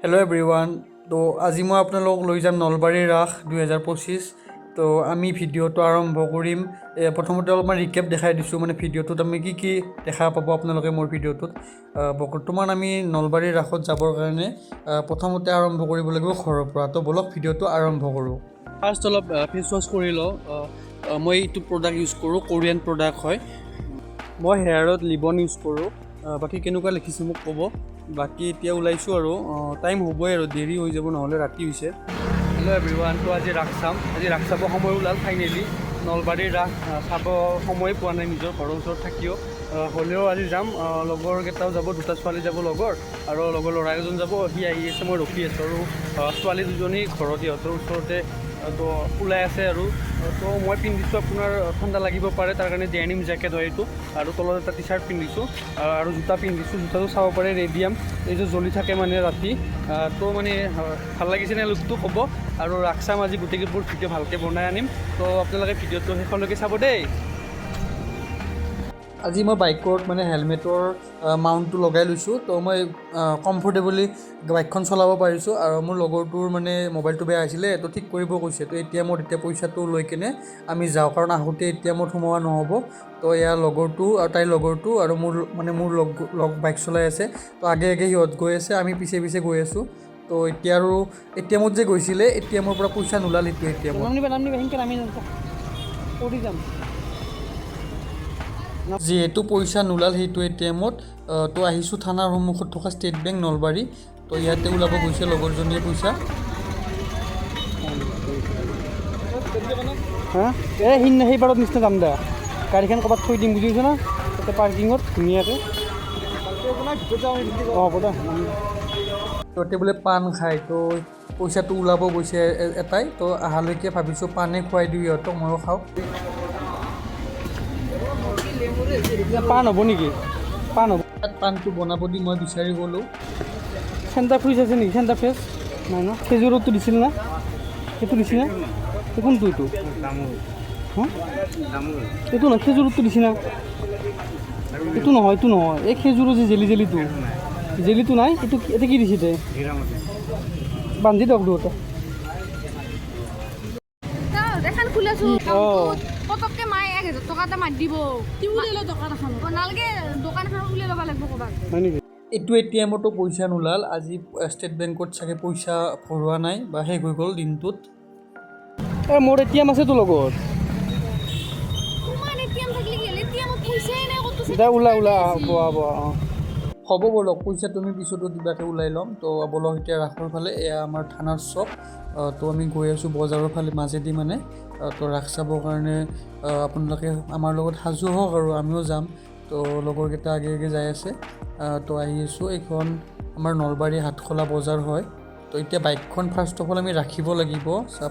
Hello' everyone. তো আজি মই আপোনালোকক লৈ যাম নলবাৰীৰ ৰাস 2025। তো আমি ভিডিঅ'টো আৰম্ভ কৰিম। প্ৰথমতে অলপমান ৰিকেপ দেখাই দিছোঁ, মানে ভিডিঅ'টোত আমি কি কি দেখা পাব আপোনালোকে মোৰ ভিডিঅ'টোত। বৰ্তমান আমি নলবাৰীৰ ৰাসত যাবৰ কাৰণে প্ৰথমতে আৰম্ভ কৰিব লাগিব ঘৰৰ পৰা। তো ব'লক, ভিডিঅ'টো আৰম্ভ কৰোঁ। ফাৰ্ষ্ট অলপ ফেচ ৱাছ কৰি লওঁ। মই এইটো প্ৰডাক্ট ইউজ কৰোঁ, কোৰিয়ান প্ৰডাক্ট হয়। মই হেয়াৰত লিবন ইউজ কৰোঁ। বাকী কেনেকুৱা লিখিছোঁ মোক ক'ব। বাকী এতিয়া ওলাইছোঁ আৰু টাইম হ'বই আৰু, দেৰি হৈ যাব নহ'লে, ৰাতি হৈছে। Hello' everyone. তো আজি ৰাস চাম। আজি ৰাস চাব সময় ওলাল ফাইনেলি। নলবাৰীৰ ৰাস চাব সময়ে পোৱা নাই নিজৰ ঘৰৰ ওচৰত থাকিও। হ'লেও আজি যাম। লগৰকেইটাও যাব, দুটা ছোৱালী যাব লগৰ আৰু লগৰ ল'ৰা এজন যাব। সি আহি আছে, মই ৰখি আছোঁ। আৰু ছোৱালী দুজনী ঘৰত ইহঁতৰ ওচৰতে, তো ওলাই আছে। আৰু তো মই পিন্ধিছোঁ আপোনাৰ, ঠাণ্ডা লাগিব পাৰে তাৰ কাৰণে ডেনিম জেকেট হয় এইটো, আৰু তলত এটা টি চাৰ্ট পিন্ধিছোঁ আৰু জোতা পিন্ধিছোঁ। জোতাটো চাব পাৰে, ৰেডিয়াম, এইযোৰ জ্বলি থাকে মানে ৰাতি। তো মানে ভাল লাগিছেনে লুকটো ক'ব। আৰু ৰাস চাম আজি, গোটেইবোৰ ভিডিঅ' ভালকৈ বনাই আনিম। তো আপোনালোকে ভিডিঅ'টো শেষলৈকে চাব দেই। আজি মই বাইকত মানে হেলমেটৰ মাউণ্টটো লগাই লৈছোঁ, তো মই কমফৰ্টেবলি বাইকখন চলাব পাৰিছোঁ। আৰু মোৰ লগৰটোৰ মানে মোবাইলটো বেয়া হৈছিলে, তো ঠিক কৰিব কৈছে। তো এ টি এমত এতিয়া পইচাটো লৈ কেনে আমি যাওঁ, কাৰণ আহোঁতে এ টি এমত সোমোৱা নহ'ব। তো ইয়াৰ লগৰটো আৰু তাইৰ লগৰটো আৰু মোৰ মানে মোৰ লগ লগ বাইক চলাই আছে। তো আগে আগে সিহঁত গৈ আছে, আমি পিছে পিছে গৈ আছোঁ। তো এতিয়া আৰু এ টি এমত যে গৈছিলে, এ টি এমৰ পৰা পইচা নোলাল সেইটো এ টি এমত। নামনিবা, নামনিবা, সেনকে নামি নাযাওঁ, পৰি যাম। যিহেতু পইচা নোলাল সেইটো এ টি এমত, তো আহিছোঁ থানাৰ সন্মুখত থকা ষ্টেট বেংক নলবাৰী। তো ইয়াতে ওলাব গৈছে লগৰজনীয়ে পইচা। হা, এই সিদিনা সেইবাৰত নিচিনা যাম দে। গাড়ীখন ক'ৰবাত থৈ দিম, বুজি পাইছ না, তাতে পাৰ্কিঙত ধুনীয়াকৈ। অঁ, হ'ব দে। সিহঁতে বোলে পাণ খায়, তো পইচাটো ওলাব গৈছে এটাই। তো অহালৈকে ভাবিছোঁ পাণে খুৱাই দিওঁ ইহঁতক, ময়ো খাওঁ। পাণ হ'ব নেকি? পাণ হ'ব। তাত পাণটো বনাব দি মই বিচাৰি গ'লোঁ। চেণ্টাৰ ফ্ৰেছ আছে নেকি? চেণ্টাৰ ফ্ৰেছ নাই ন? খেজুৰতো দিছিল না? সেইটো দিছিল না? এই কোনটো এইটো? হা? এইটো নহয়, খেজুৰতো দিছি না? এইটো নহয়, এইটো নহয়। এই খেজুৰৰ যে জেলি, জেলিটো, জেলিটো নাই। এইটো এইটো কি দিছে তে? বান্ধি দিয়ক দুয়োটা। এখন খুলেছো। অঁ। পটককে মায়ে 1000 টকা এটা মাৰি দিব। দোকান এখন নালগে, দোকান এখন উলিয়াই ল'ব লাগিব ক'ৰবাত। হয় নেকি? এইটো এ টি এমতো পইচা নোলাল। আজি ষ্টেট বেংকত চাগে পইচা ভৰোৱা নাই বা শেষ হৈ গ'ল দিনটোত। এই মোৰ এ টি এম আছেতো লগত। তোমাৰ এ টি এম থাকিলে কি হ'ল? এ টি এমত পইচাই নাই ক'তো। দে, ওলা ওলা, বোৱা বোৱা, অঁ। হ'ব ব'লক, পইচা তুমি পিছতো কিবাকৈ ওলাই ল'ম। তো ব'লক এতিয়া ৰাসৰ ফালে। এয়া আমাৰ থানাৰ চক। তো আমি গৈ আছোঁ বজাৰৰ ফালে মাজেদি মানে। তো ৰাস চাবৰ কাৰণে আপোনালোকে আমাৰ লগত সাজু হওক আৰু আমিও যাম। তো লগৰকেইটা আগে আগে যাই আছে। তো আহি আছোঁ। এইখন আমাৰ নলবাৰী হাতখোলা বজাৰ হয়। তো এতিয়া বাইকখন ফাৰ্ষ্ট অফ অল আমি ৰাখিব লাগিব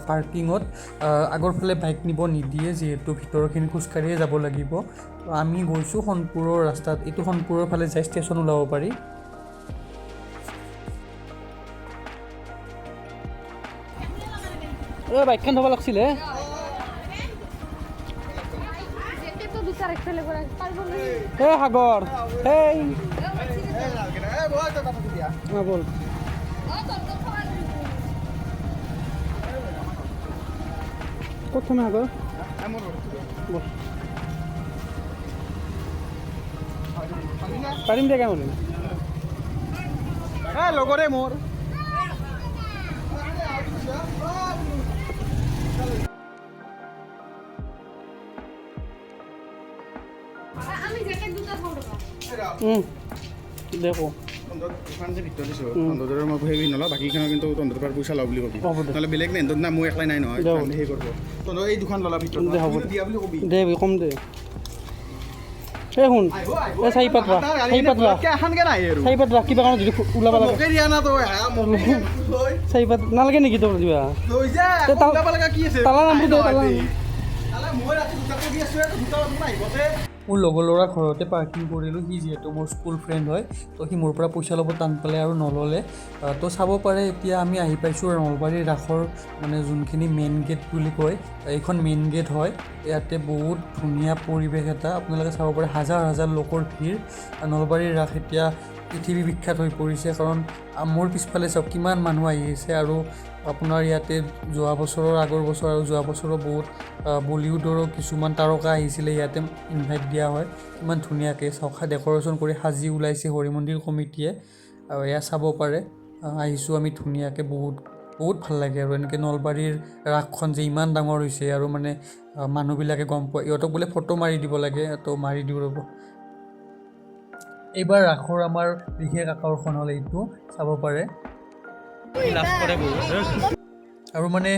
পাৰ্কিঙত। আগৰ ফালে বাইক নিব নিদিয়ে, যিহেতু ভিতৰখিনি খোজকাঢ়িয়ে যাব লাগিব। তো আমি গৈছোঁ সোণপুৰৰ ৰাস্তাত। এইটো সোণপুৰৰ ফালে যাই ষ্টেচন ওলাব পাৰি। এই বাইকখন থ'ব লাগছিলে। জেকেটটো দুটা ৰাখিব লাগিব, পাৰিব নে? এই সাগৰ, এই অঁ, ব'ল। অঁ, তহঁতৰ থকা লাগিব। ক'ত থমে সাগৰ? ব'ল। পাৰিম দে, কেনে। লগৰে মোৰ। আমি জেকেট দুটা থওঁ ৰ'বা। দে কো। দোকান যে ভিতৰত দিছোঁ, তহঁতৰ মই সেই নলওঁ, বাকীখনৰ কিন্তু তহঁতৰ পৰা পইচা লওঁ বুলি কবি। হ'ব দে। নহ'লে বেলেগ নেহেঁতত না, মই একলাই নাই নহয়। দে, হ'ব। সেই কৰিব তহঁতৰ এই দুখন ল'লা ভিতৰত। দে, হ'ব। দিয়া বুলি কবি। দে, কম দে। এই শুন, এই চাৰিপাত ৰাখ, চাৰিপাত ৰাখ। এখনকে নাই আৰু। চাৰিপাত ৰাখ, কিবা কাৰণত যদি ওলাব লাগে। মোকে দিয়া না তই, হা, মোকে দিয়া তই। চাৰিপাত নালাগে নেকি তোৰ দিবা? লৈ যা। তে ওলাব লগা কি আছে? তালা নামটো দে, তালা। তালা মই ৰাতি দুটাত দি আছোঁ, দুটা বজাত আহিব দে। মোৰ লগৰ ল'ৰা ঘৰতে পাৰ্কিং কৰিলোঁ। সি যিহেতু মোৰ স্কুল ফ্ৰেণ্ড হয়, তো সি মোৰ পৰা পইচা ল'ব টান পালে আৰু নল'লে। তো চাব পাৰে, এতিয়া আমি আহি পাইছোঁ নলবাৰীৰ ৰাসৰ মানে যোনখিনি মেইন গেট বুলি কয়, এইখন মেইন গেট হয়। ইয়াতে বহুত ধুনীয়া পৰিৱেশ এটা আপোনালোকে চাব পাৰে, হাজাৰ হাজাৰ লোকৰ ভিৰ। নলবাৰীৰ ৰাস এতিয়া পৃথিৱী বিখ্যাত হৈ পৰিছে। কাৰণ মোৰ পিছফালে চাওক কিমান মানুহ আহি আছে। আৰু আপোনাৰ ইয়াতে যোৱা বছৰৰ আগৰ বছৰ আৰু যোৱা বছৰো বহুত বলিউডৰো কিছুমান তাৰকা আহিছিলে, ইয়াতে ইনভাইট দিয়া হয়। কিমান ধুনীয়াকৈ চাওক ডেক'ৰেশ্যন কৰি সাজি ওলাইছে হৰি মন্দিৰ কমিটিয়ে। আৰু এয়া চাব পাৰে, আহিছোঁ আমি ধুনীয়াকৈ, বহুত বহুত ভাল লাগে। আৰু এনেকৈ নলবাৰীৰ ৰাসখন যে ইমান ডাঙৰ হৈছে আৰু মানে মানুহবিলাকে গম পোৱা, ইহঁতক বোলে ফটো মাৰি দিব লাগে, তো মাৰি দিওঁ ৰ'ব। এইবাৰ ৰাসৰ আমাৰ বিশেষ আকৰ্ষণ হ'ল এইটো, চাব পাৰে। লাজ কৰে বহুত। আৰু মানে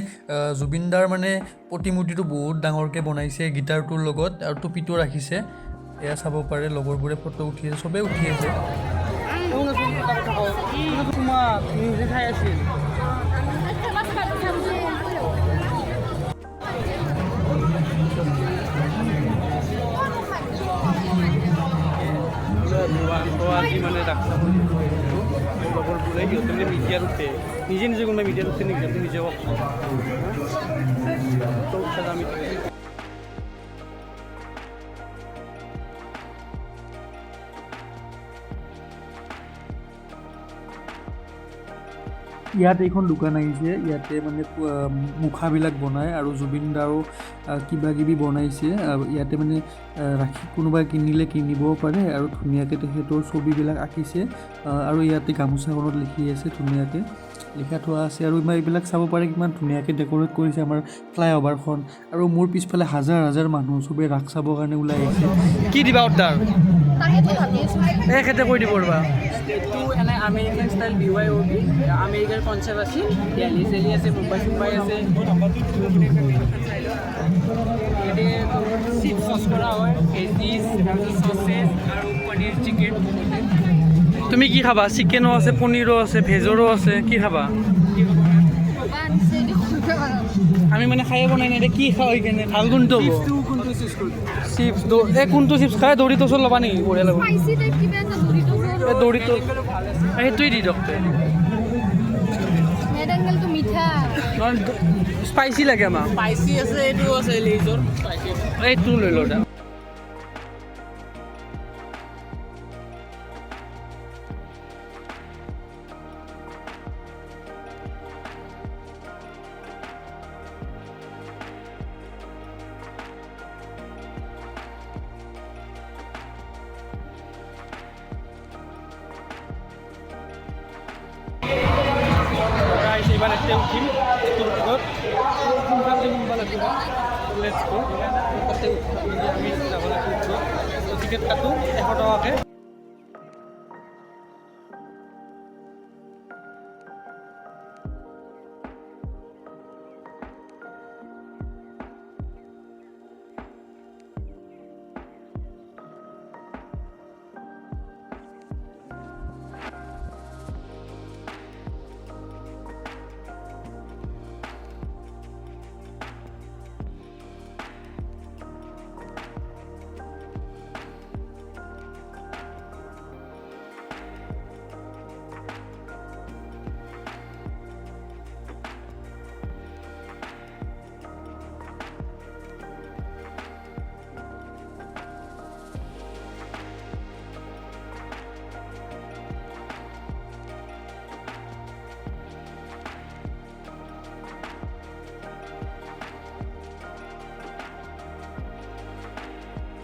জুবিন দাৰ মানে প্ৰতিমূৰ্তিটো বহুত ডাঙৰকৈ বনাইছে গীটাৰটোৰ লগত, আৰু টুপিটো ৰাখিছে। এয়া চাব পাৰে, লগৰবোৰে ফটো উঠি আছে, চবেই উঠি আছে। শুনাচোন, এটা কথা কওঁ, তোমাক নিউজে চাই আছিল। তো আজি মানে ৰাস চাব আহিছোঁ লগৰবোৰে, সিহঁতে মানে মিডিয়াত উঠে, নিজে নিজে কোনোবাই মিডিয়াত উঠে নেকি? আপুনি নিজে কওকচোন। তো উঠাত আমি ইয়াত এইখন দোকান আহিছে, ইয়াতে মানে মুখাবিলাক বনায় আৰু জুবিন দাৰো কিবা কিবি বনাইছে। আৰু ইয়াতে মানে ৰাখি কোনোবাই কিনিলে কিনিবও পাৰে। আৰু ধুনীয়াকৈ তেখেতৰ ছবিবিলাক আঁকিছে। আৰু ইয়াতে গামোচাখনত লিখি আছে, ধুনীয়াকৈ লিখা থোৱা আছে। আৰু ইমান এইবিলাক চাব পাৰে, কিমান ধুনীয়াকৈ ডেক'ৰেট কৰিছে আমাৰ ফ্লাইঅভাৰখন। আৰু মোৰ পিছফালে হাজাৰ হাজাৰ মানুহ চবেই ৰাস চাবৰ কাৰণে ওলাই আহিছে। কি দিবা অৰ্ডাৰ? তাকেতো ভাবি আছোঁ। এখেতে কৈ দিব ৰ'বা। এইটো এনে আমেৰিকান ষ্টাইল BYOB, আমেৰিকাৰ কনচেপ্ট আছিল। দেলহি চেলহি আছে, মুম্বাই চুম্বাই আছে। ইয়াতে চিপছ চচ কৰা হয়, ভেজিজ, চচেজ আৰু পনীৰ, চিকেন। তুমি কি খাবা? চিকেনো আছে, পনীৰো আছে, ভেজৰো আছে, কি খাবা? ৰ'বা, আনিছে এইটো কৰিব পাৰোঁ। আমি মানে খায়ে বনাই নাই এতিয়া, কি খাওঁ সেইকাৰণে। ভাল কোনটো হ'ব? কোনটো চুজ কৰিব? চিপছ, এই কোনটো চিপছ খাই? দৰিটছত ল'বা নেকি? বঢ়িয়া লাগিব। স্পাইচি টাইপ কিবা এটা, দৰিটো। এই দৰিটো, সেইটোৱে দি দিয়ক। মেডাংগলটো মিঠা। স্পাইচি লাগে আমাক। স্পাইচি আছে, এইটো আছে লেজৰ স্পাইচি। এইটো লৈ লওঁ দা। গাইছ, এইবাৰ এতিয়া উঠিম এইটোৰ ওপৰত। সোনকালে সোমবা লাগিব। Let's গ'। তাতে আমি যাব লাগিব ওপৰত। টিকেট কাটো 100 টকাকৈ।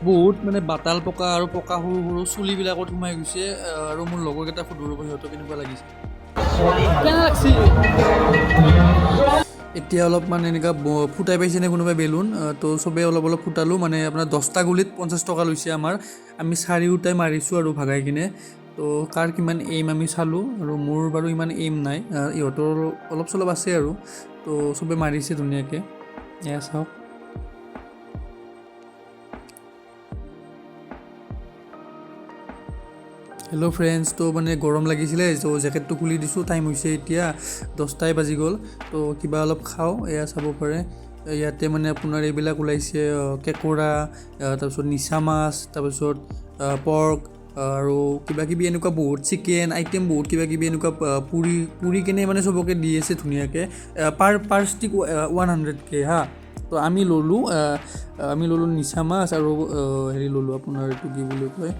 বহুত মানে বাতাল পকা আৰু পকা সৰু সৰু চুলিবিলাকত সোমাই গৈছে। আৰু মোৰ লগৰকেইটা সুধো ৰ'ব, সিহঁতৰ কেনেকুৱা লাগিছে। কেনে লাগছি? এতিয়া অলপমান এনেকুৱা ফুটাই পাইছেনে কোনোবাই বেলুন? তো চবেই অলপ অলপ ফুটালোঁ। মানে আপোনাৰ 10টা গুলিত 50 টকা লৈছে আমাৰ। আমি চাৰিওটাই মাৰিছোঁ আৰু ভাগাই কিনে। তো কাৰ কিমান এইম আমি চালোঁ। আৰু মোৰ বাৰু ইমান এইম নাই, ইহঁতৰ অলপ চলপ আছে। আৰু তো চবে মাৰিছে ধুনীয়াকৈ, এয়া চাওক। হেল্ল' ফ্ৰেণ্ডছ, তো মানে গৰম লাগিছিলে, তো জেকেটটো খুলি দিছোঁ। টাইম হৈছে এতিয়া 10টাই বাজি গ'ল। তো কিবা অলপ খাওঁ। এয়া চাব পাৰে, ইয়াতে মানে আপোনাৰ এইবিলাক ওলাইছে, কেঁকোৰা, তাৰপিছত নিচা মাছ, তাৰপিছত পৰ্ক আৰু কিবা কিবি এনেকুৱা বহুত চিকেন আইটেম, বহুত কিবা কিবি এনেকুৱা পুৰি পুৰি কেনে মানে চবকে দি আছে ধুনীয়াকৈ, পাৰ ষ্টিক 100কৈ। হা, তো আমি ল'লোঁ নিচা মাছ আৰু হেৰি ল'লোঁ আপোনাৰ এইটো কি বুলি কয়।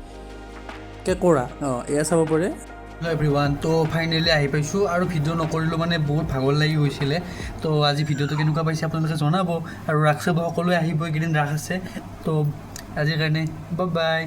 কেঁকোৰা। অঁ, এয়া চাব পাৰে। হেল্ল' এভৰিৱান, তো ফাইনেলি আহি পাইছোঁ আৰু ভিডিঅ' নকৰিলোঁ, মানে বহুত ভাগৰ লাগি গৈছিলে। তো আজি ভিডিঅ'টো কেনেকুৱা পাইছে আপোনালোকে জনাব আৰু ৰাস চাব সকলোৱে আহিব, এইকেইদিন ৰাস আছে। তো আজিৰ কাৰণে বাই বাই।